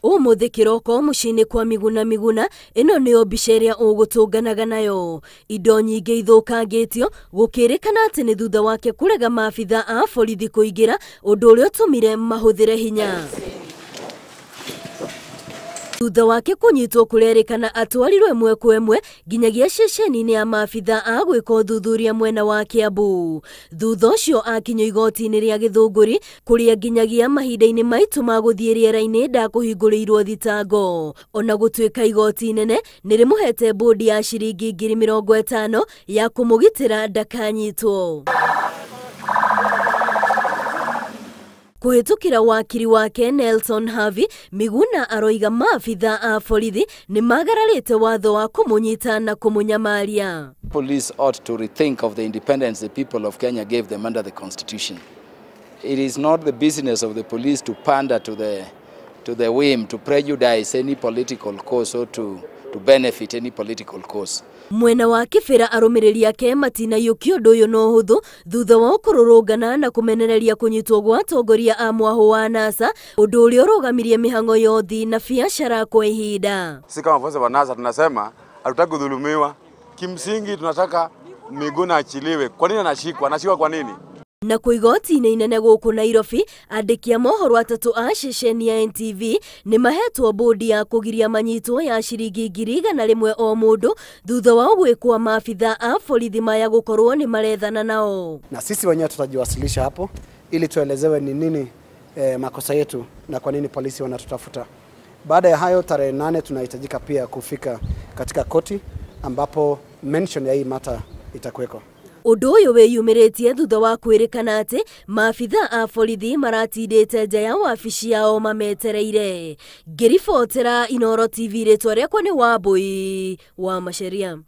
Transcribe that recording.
Umuthi kiroko muciĩ-inĩ kwa Miguna Miguna ĩno nĩyo mbica ĩrĩa ũgũtũnganaga nayo. Indo nyingĩ ithũkangĩtio gũkĩrĩkana atĩ nĩ thutha wake kũrega maabitha a borithi kũingĩra, ũndũ ũrĩa ũtũmire mahũthĩre hinya. Thutha wake kũnyitwo kũrerĩkana atwarirwo ĩmwe kwa ĩmwe nginyagia ceceni-inĩ ya maabitha a gwĩka ũthuthuria mwena wa Kiambu. Thutha ũcio akinyio igoti-inĩ rĩa Gĩthũngũri kũrĩa nginyagia mahinda-inĩ maitũ ma gũthiĩ rĩera-inĩ ndakũhingũrĩirwo thitango. Ona gũtuĩka igoti inene nĩrĩmũhete bũndi ya ciringi 50,000 ya kũmũgitĩra ndakanyitwo. Kũhĩtũkĩra wakiri wake Nelson Havi, Miguna aroiga maabitha a borithi nĩmagararĩte watho wa kũmũnyita na kũmũnyamaria. Police ought to rethink of the independence the people of Kenya gave them under the Constitution. It is not the business of the police to pander to the whim, to prejudice any political cause or to benefit any political cause. Mwena wa Kibera arũmĩrĩri ake matinaiyũkia ũndũ ũyũ na ũhũthũ thutha wao kũrũrũngana na kũmenereria kũnyitwo gwa atongoria a mwahũ wa NASA, ũndũ ũrĩa ũrũgamirie mĩhang'o yothe na biacara kwa ihinda. Sisi kama wafuasi wa NASA tunasema hatutaki kudhulumiwa. Kimsingi tunataka Miguna achiliwe. Kwa nini anashikwa? Anashikwa kwa nini? Na kwa igoti-inĩ inene gũkũ Nairobi, andĩki a mohoro atatũ a ceceni ya NTV nĩ mahetwo bũndi ya kũgiria manyitwo ya ciringi 100,000 o mũndũ thutha wao gwĩkwa maabitha a borithi maya gũkorwo nĩ marethana nao. Na sisi wenyewe tutajiwasilisha hapo ili tuelezewe ni nini makosa yetu na kwa nini polisi wanatutafuta. Baada ya hayo tarehe 8 tunahitajika pia kufika katika koti ambapo mention ya hii mata itakuweko. Ũndũ ũyũ wĩyumĩrĩtie thutha wa kwĩrĩkana atĩ maabitha a borithi maratindĩte nja ya wabici yao mametereire. Ngĩribotera Inooro TV, rĩtwa rĩakwa nĩ Wambui wa Macharia.